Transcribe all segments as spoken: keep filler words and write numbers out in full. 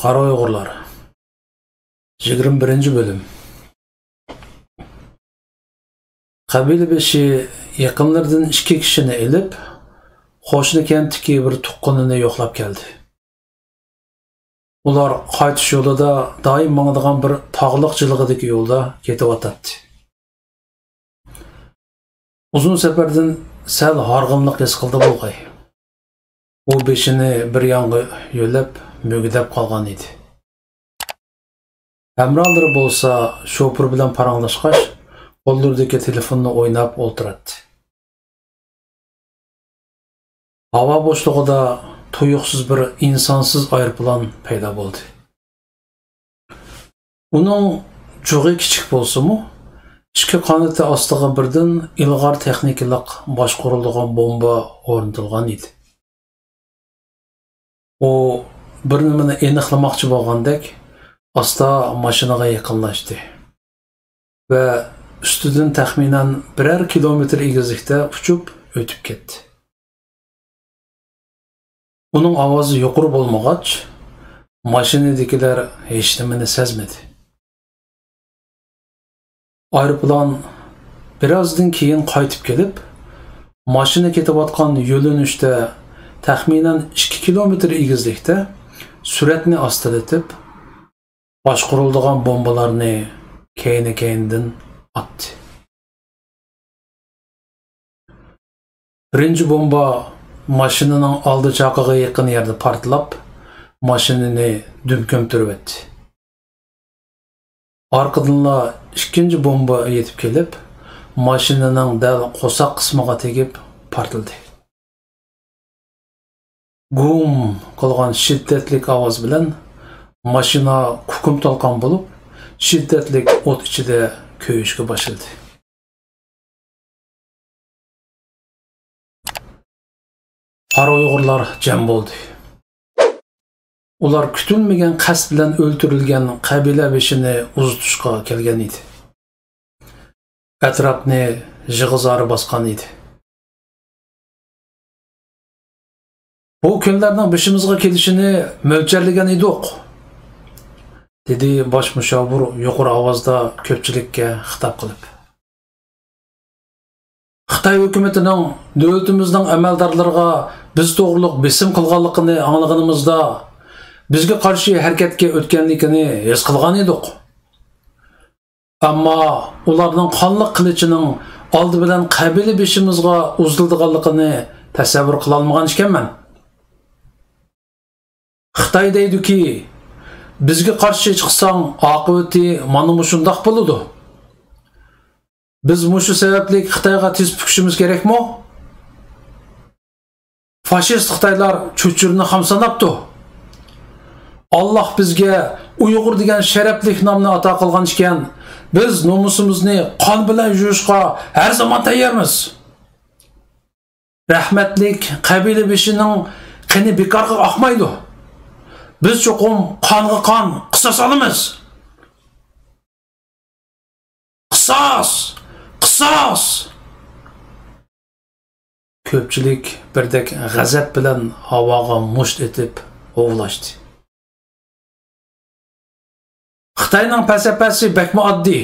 قارا ئۇيغۇرلار. يىگىرمە بىرىنچى بۆلۈم. قەبىلە بېشى يېقىنلىرىدىن ئىككى كىشىنى ئېلىپ، قوشنا كەنتتىكى بىر تۇغقىنىنى يوقلاپ كەلدى. ئۇلار قايتىش يولىدا دائىم ماڭىدىغان بىر تاغلىق جىلغىدىكى يولدا كېتىۋاتاتتى. ئۇزۇن سەپەردىن سەل ھارغىنلىق ھېس قىلدى بولغاي. ئۇ بېشىنى بىر يانغا يۆلەپ، مۈگدەپ قالغان ئىدى. ھەمراھلىرى بولسا شوپۇر بىلەن پاراڭلاشقاچ، قوللىرىدىكى تېلېفوننى ئويناپ ئولتۇراتتى. ھاۋا بوشلۇقىدا تۇيۇقسىز بىر ئىنسانسىز ئايروپىلان پەيدا بولدى. ئۇنىڭ جۇغى كىچىك بولسىمۇ، ئىككى قانىتى ئاستىغا بىردىن ئىلغار تېخنىكىلىق باشقۇرۇلىدىغان بومبا ئورنىتىلغان ئىدى. ئۇ بىر نېمىنى ئېنىقلىماقچى بولغاندەك ئاستا ماشىنىغا يېقىنلاشتى ۋە ئۈستىدىن تەخمىنەن بىرەر كىلومېتىر ئېگىزلىكتە ئۇچۇپ ئۆتۈپ كەتتى. ئۇنىڭ ئاۋازى يۇقىرى بولمىغاچ، ماشىنىدىكىلەر ھېچنېمىنى سەزمىدى. ئايروپىلان بىرازدىن كېيىن قايتىپ كېلىپ، ماشىنا كېتىۋاتقان يۆنىلىشتە تەخمىنەن ئىككى كىلومېتىر ئېگىزلىكتە سۈرئەتنى ئاستىلىتىپ، باشقۇرۇلىدىغان بومبىلارنى كەينى-كەينىدىن ئاتتى. بىرىنچى بومبا ماشىنىنىڭ ئالدى چاقىغا يېقىن يەردە پارتلاپ، ماشىنىنى دۈم كۆمتۈرۈۋەتتى. ئارقىدىنلا ئىككىنچى بومبا يېتىپ كېلىپ، ماشىنىنىڭ دەل قورساق قىسمىغا تېگىپ پارتلىدى. گۇم قىلغان شىددەتلىك ئاۋاز بىلەن ماشىنا كۇكۇم تالقان بولۇپ، شىددەتلىك ئوت ئىچىدە كۆيۈشكە باشلىدى. قارا ئۇيغۇرلار جەم بولدى. ئۇلار كۈتۈلمىگەن قەست بىلەن ئۆلتۈرۈلگەن قەبىلە بېشىنى ئۇزىتىشقا كەلگەن ئىدى. ئەتراپنى يىغا-زارى باسقان ئىدى. «بۇ كۈنلەرنىڭ بېشىمىزغا كېلىشىنى مۆلچەرلىگەن ئىدۇق»، دېدى باش مۇشاۋىر يۇقىرى ئاۋازدا كۆپچىلىككە خىتاب قىلىپ. «خىتاي ھۆكۈمىتىنىڭ دۆلىتىمىزنىڭ ئەمەلدارلىرىغا بىز توغرۇلۇق بېسىم قىلغانلىقىنى ئاڭلىغىنىمىزدا، بىزگە قارشى ھەرىكەتكە ئۆتكەنلىكىنى ھېس قىلغان ئىدۇق. ئەمما ئۇلارنىڭ قانلىق قىلىچىنىڭ ئالدى بىلەن قەبىلە بېشىمىزغا ئۇزىتىلىدىغانلىقىنى تەسەۋۋۇر قىلالمىغان ئىكەنمەن. خىتاي دەيدۇكى، بىزگە قارشى چىقساڭ، ئاقىۋىتى مانا مۇشۇنداق بولىدۇ. بىز مۇشۇ سەۋەبلىك خىتايغا تىز پۈكۈشىمىز كېرەكمۇ؟ فاشىست خىتايلار چۆچۈرىنى خام ساناپتۇ. ئاللاھ بىزگە ئۇيغۇر دېگەن شەرەپلىك نامنى ئاتا قىلغان ئىكەن، بىز نومۇسىمىزنى قان بىلەن يۇيۇشقا ھەر زامان تەييارمىز. رەھمەتلىك قەبىلە بېشىنىڭ قېنى بىكارغا ئاقمايدۇ. بىز چوقۇم قانغا قان، قىساس ئالىمىز. قىساس! قىساس!» كۆپچىلىك بىردەك غەزەپ بىلەن ھاۋاغا مۇشت ئېتىپ ھۇۋلاشتى. خىتاينىڭ پەلسەپىسى بەكمۇ ئاددىي.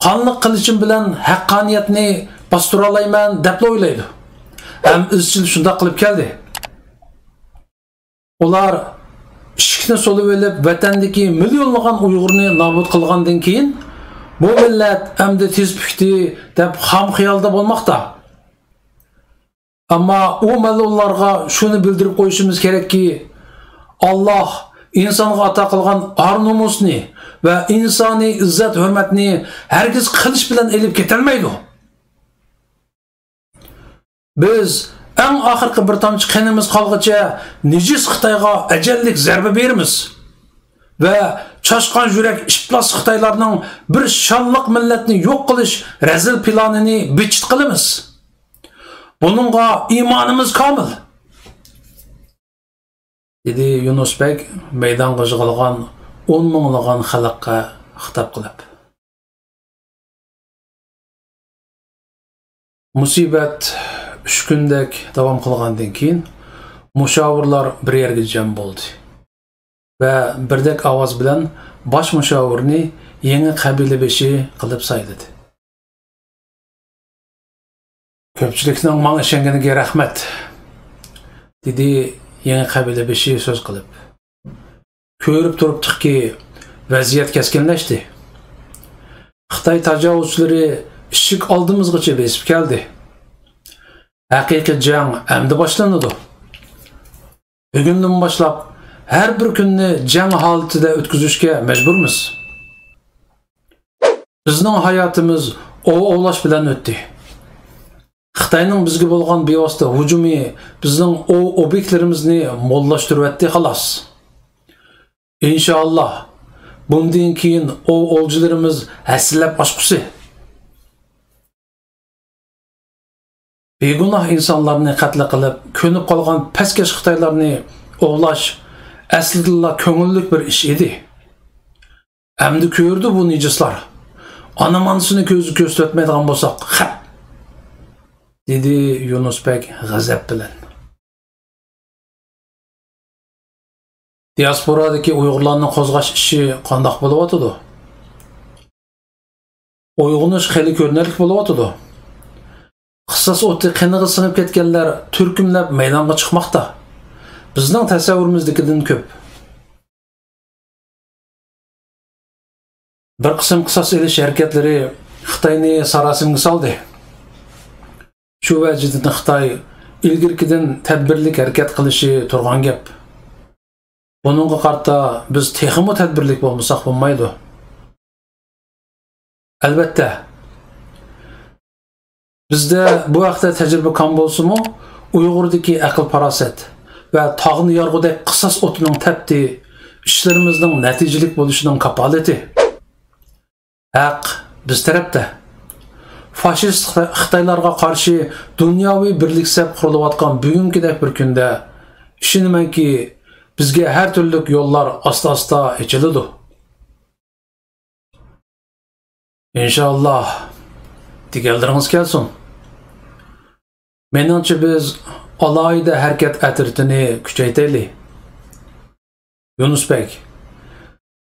«قانلىق قىلىچىم بىلەن ھەققانىيەتنى باستۇرالايمەن» دەپلا ئويلايدۇ. ھەم ئىزچىل شۇنداق قىلىپ كەلدى. ئۇلار ئىشىكنى سولىۋېلىپ، ۋەتەندىكى مىليونلىغان ئۇيغۇرنى نابۇت قىلغاندىن كېيىن، بۇ مىللەت ئەمدى تىز پۈكتى دەپ خام خىيالدا بولماقتا. ئەمما ئۇ مەلئۇنلارغا شۇنى بىلدۈرۈپ قويۇشىمىز كېرەككى، ئاللاھ ئىنسانغا ئاتا قىلغان ئار-نومۇسنى ۋە ئىنسانىي ئىززەت-ھۆرمەتنى ھەرگىز قىلىچ بىلەن ئېلىپ كېتەلمەيدۇ. بىز ئەڭ ئاخىرقى بىر تامچە قېنىمىز قالغىچە نىجىس خىتايغا ئەجەللىك زەربە بېرىمىز ۋە چاشقان يۈرەك ئىپلاس خىتايلارنىڭ بىر شانلىق مىللەتنى يوق قىلىش رەزىل پىلانىنى بىچىت قىلىمىز. بۇنىڭغا ئىمانىمىز كامىل، دېدى يۇنۇس بەگ مەيدانغا يىغىلغان ئون مىڭلىغان خەلققە خىتاب قىلىپ. مۇسىبەت ئۈچ كۈندەك داۋام قىلغاندىن كېيىن، مۇشاۋىرلار بىر يەرگە جەم بولدى. ۋە بىردەك ئاۋاز بىلەن باش مۇشاۋىرنى يېڭى قەبىلە بېشى قىلىپ سايلىدى. «كۆپچىلىكنىڭ ماڭا ئىشەنگىنىگە رەھمەت»، دېدى يېڭى قەبىلە بېشى سۆز قىلىپ. «كۆرۈپ تۇرۇپتۇقكى، ۋەزىيەت كەسكىنلەشتى. خىتاي تاجاۋۇزچىلىرى ئىشىك ئالدىمىزغىچە بېسىپ كەلدى. ھەقىقىي جەڭ ئەمدى باشلىنىدۇ. بۈگۈندىن باشلاپ ھەر بىر كۈننى جەڭ ھالىتىدە ئۆتكۈزۈشكە مەجبۇرمىز. بىزنىڭ ھاياتىمىز ئوۋ ئوۋلاش بىلەن ئۆتتى. خىتاينىڭ بىزگە بولغان بىۋاسىتە ھۇجۇمى بىزنىڭ ئوۋ ئوبيېكتلىرىمىزنى موللاشتۇرۇۋەتتى، خالاس. ئىنشائاللا، بۇندىن كېيىن ئوۋ ئولجىلىرىمىز ھەسسىلەپ ئاچقۇسى. بىگۇناھ ئىنسانلارنى قەتل قىلىپ، كۆنۈپ قالغان پەسكەش خىتايلارنى ئوۋلاش ئەسلىدىنلا كۆڭۈللۈك بىر ئىش ئىدى. ئەمدى كۆردى بۇ نىجىسلار. ئانا-مانىسىنى كۆزگە كۆرسىتىۋەتمەيدىغان بولساق، خەپ!» دېدى يۇنۇس بەگ غەزەپ بىلەن. دىياسپورادىكى ئۇيغۇرلارنى قوزغاش ئىشى قانداق بولۇۋاتىدۇ؟ ئويغىنىش خېلى كۆرۈنەرلىك بولۇۋاتىدۇ. قىساس ئوتى قېنىغا سىڭىپ كەتكەنلەر تۈركۈملەپ مەيدانغا چىقماقتا. بىزنىڭ تەسەۋۋۇرىمىزدىكىدىن كۆپ. بىر قىسىم قىساس ئېلىش ھەرىكەتلىرى خىتاينى ساراسىمىگە سالدى. شۇ ۋەجىدىن خىتاي ئىلگىرىكىدىن تەدبىرلىك ھەرىكەت قىلىشى تۇرغان گەپ. بۇنىڭغا قارىتا بىز تېخىمۇ تەدبىرلىك بولمىساق بولمايدۇ. ئەلۋەتتە، بىزدە بۇ ھەقتە تەجرىبە كەم بولسىمۇ، ئۇيغۇردىكى ئەقىل-پاراسەت ۋە تاغنى يارغۇدەك قىساس ئوتىنىڭ تەپتى ئىشلىرىمىزنىڭ نەتىجىلىك بولۇشىنىڭ كاپالىتى. ھەق بىز تەرەپتە. فاشىست خىتايلارغا قارشى دۇنياۋى بىرلىك سەپ قۇرۇلۇۋاتقان بۈگۈنكىدەك بىر كۈندە، ئىشىنىمەنكى، بىزگە ھەر تۈرلۈك يوللار ئاستا-ئاستا ئېچىلىدۇ. ئىنشائاللا، دېگەنلىرىڭىز كەلسۇن. مېنىڭچە، بىز ئالاھىدە ھەرىكەت ئەترىتىنى كۈچەيتەيلى. يۇنۇس بەگ،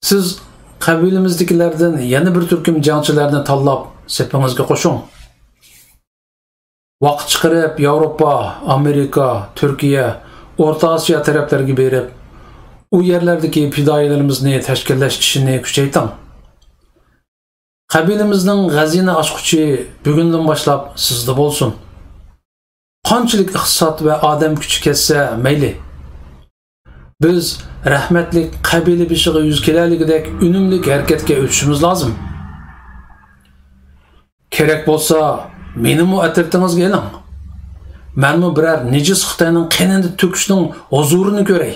سىز قەبىلىمىزدىكىلەردىن يەنە بىر تۈركۈم جەڭچىلەرنى تاللاپ، سېپىڭىزگە قوشۇڭ. ۋاقىت چىقىرىپ، ياۋروپا، ئامېرىكا، تۈركىيە، ئورتا ئاسىيا تەرەپلەرگە بېرىپ، ئۇ يەرلەردىكى پىدائىيلىرىمىزنى تەشكىللەش ئىشىنى كۈچەيتىڭ. قەبىلىمىزنىڭ غەزىنە ئاچقۇچى بۈگۈندىن باشلاپ سىزدە بولسۇن. قانچىلىك ئىقتىساد ۋە ئادەم كۈچى كەتسە مەيلى، بىز رەھمەتلىك قەبىلە بېشىغا يۈز كېلەلىگۈدەك ئۈنۈملۈك ھەرىكەتكە ئۆتۈشىمىز لازىم. كېرەك بولسا، مېنىمۇ ئەترىتىڭىزگە ئېلىڭ. مەنمۇ بىرەر نىجىس خىتاينىڭ قېنىنى تۆكۈشنىڭ ھۇزۇرىنى كۆرەي.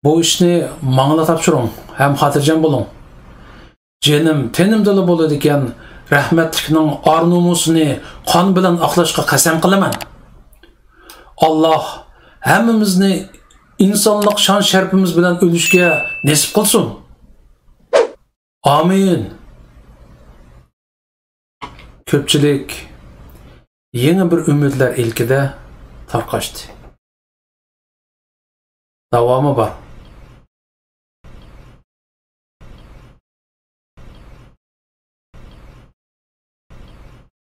بۇ ئىشنى ماڭىلا تاپشۇرۇڭ ھەم خاتىرجەم بولۇڭ. جېنىم تېنىمدىلا بولىدىكەن، رەھمەتلىكنىڭ ئار-نومۇسىنى قان بىلەن ئاقلاشقا قەسەم قىلىمەن. ئاللاھ ھەممىمىزنى ئىنسانلىق شان-شەرىپىمىز بىلەن ئۆلۈشكە نېسىپ قىلسۇن. ئامىن. كۆپچىلىك يېڭى بىر ئۈمىدلەر ئىلكىدە تارقاشتى. داۋامى بار.